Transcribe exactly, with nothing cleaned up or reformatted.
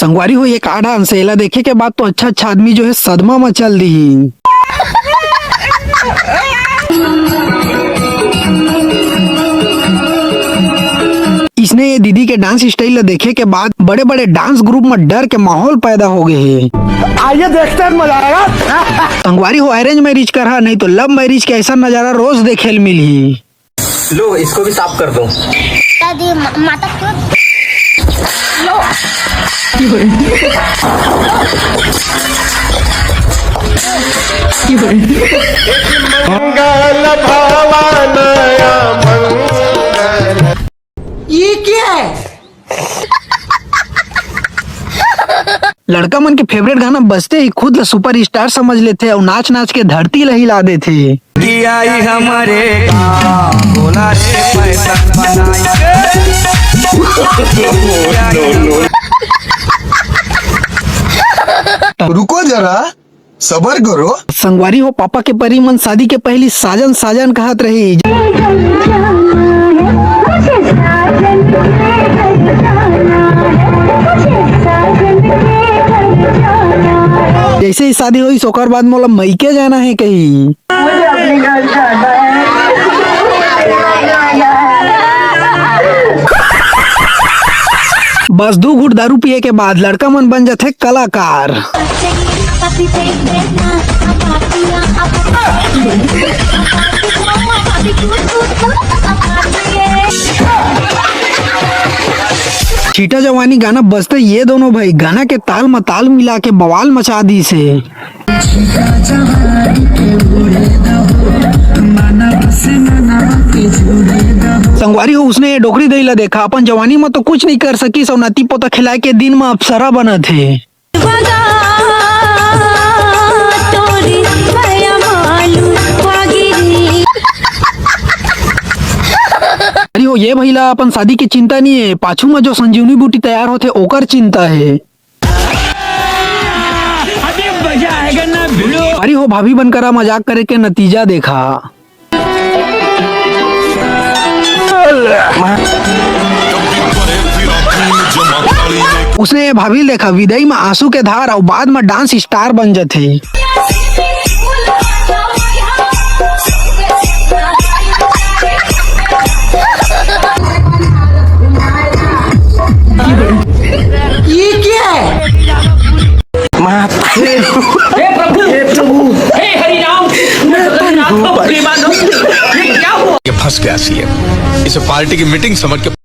संगवारी हो, ये का डांस है? एला देखे के बाद तो अच्छा अच्छा आदमी जो है सदमा म चल दिही। इसने ये दीदी के डांस स्टाइल ला देखे के बाद बड़े बड़े डांस ग्रुप में डर के माहौल पैदा हो गए है। आइए देखते हैं, मजा आएगा। संगवारी हो, अरेंज मैरिज करहा, नहीं तो लव मैरिज के ऐसा नजारा रोज देखे ल मिलही। लो, इसको भी साफ कर दो। दादी, मा-, माता को। लो। मंगल भवन मंगल। ये क्या है? लड़का मन के फेवरेट गाना बजते ही खुद ल सुपरस्टार समझ लेथे अउ नाच नाच के धरती ल हिला देथे। कि आई हमरे गाँव, बोला रे फैशन बनाई। रुको जरा, सबर करो। संगवारी हो, पापा के परी मन शादी के पहली साजन साजन कहत रही। जैसे ही शादी होइस, ओकर बाद मोला मइके जाना हे कही। बस दू घूंट दारू पिए के बाद लड़का मन बन जाथे कलाकार। छीटा जवानी गाना बजते ये दोनों भाई गाना के ताल म ताल मिला के बवाल मचा दीस हे। संगवारी हो, उसने ये डोकरी दई ला देखा, अपन जवानी म तो कुछ नहीं कर सकिस, अउ नाती पोता खिलाए के दिन म अप्सरा बनत हे। अरे हो, ये भइला अपन शादी के चिंता नहीं है, पाछू में जो संजीवनी बूटी तैयार होथे, ओकर चिंता है। अभी मजा आएगा ना भिड़ो। अरे हो, भाभी बनकर आ, मजाक करे के नतीजा देखा। उसने ये भाभी देखा, विदाई में आंसू के धार अउ बाद में डांस स्टार बन जथे। ये क्या है? माता हे प्रभु, हे प्रभु, हे हरि राम, हे जगन्नाथ, प्रेमानंद, ये क्या हुआ? ये फंस गया सीएम, इसे पार्टी की मीटिंग समझ के।